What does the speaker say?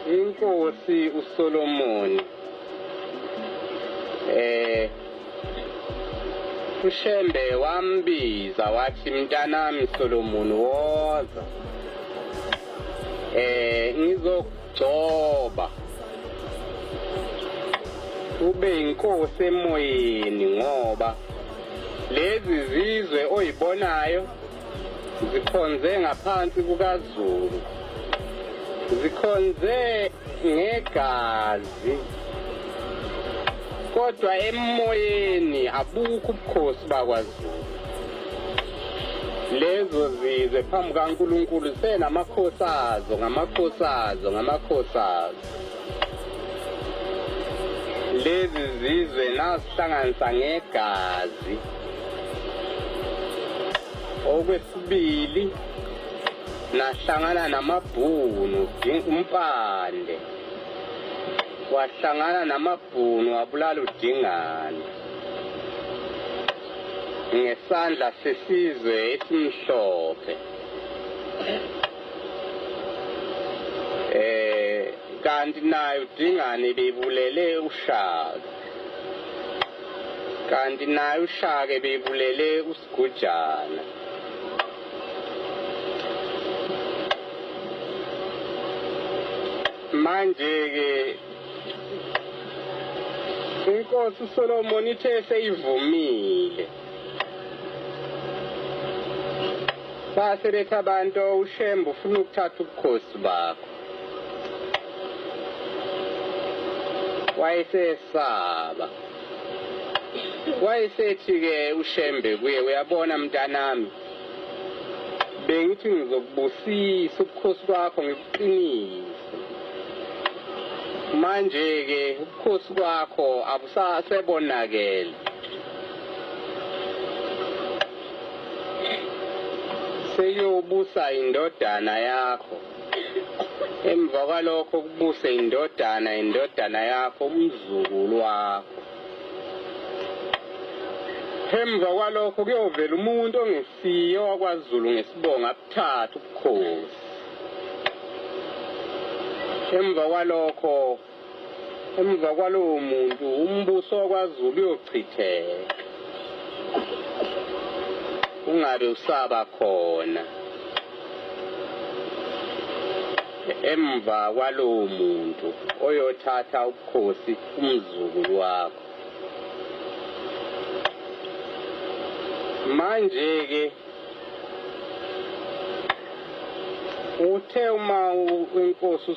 Inkosi uSolomoni uShembe wambiza wathi, mntanami Solomoni, woza, ngizokugcoba ube inkosi emoyeni, ngoba lezi zizwe oyibonayo zikhonze ngaphansi kukaZulu, zikhonze ngegazi, kodwa emoyeni abukho ubukhosi bakwaZulu. Lezo zizwe phambi kaNkulunkulu senamakhosi azo, ngamakhosi azo, ngamakhosi azo. Lezi zizwe nasihlanganisa ngegazi. Okwesibili, nahlangana namabhunu, uMpande wahlangana namabhunu wabulala uDingane ngesandla sesizwe esimhlophe. Kanti naye uDingane bebulele uShaka, kanti naye uShaka bebulele uSigujana. Manje-ke inkosi uSolomon ithe seyivumile, base bethi abantu, uShembe ufuna ukuthatha ubukhosi bakho. Wayesesaba, wayesethi-ke uShembe kuye, uyabona mntanami, bengithi ngizokubusisa ubukhosi bakho ngikuqinise. Manje-ke ubukhosi kwakho abusasebonakele, sekuyobusa indodana yakho, emva kwalokho kubuse indodana indodana yakho, umzukulu wakho. Emva kwalokho kuyovela umuntu ongesiye wakwaZulu ngesibongo, abuthathe ubukhosi. Emva kwalokho, emva kwalowo muntu, umbuso wakwaZulu uyochitheka, ungabe usaba khona. Emva kwalowo muntu oyothatha ubukhosi, umzukulu wakho. Manje-ke uthe uma inkosi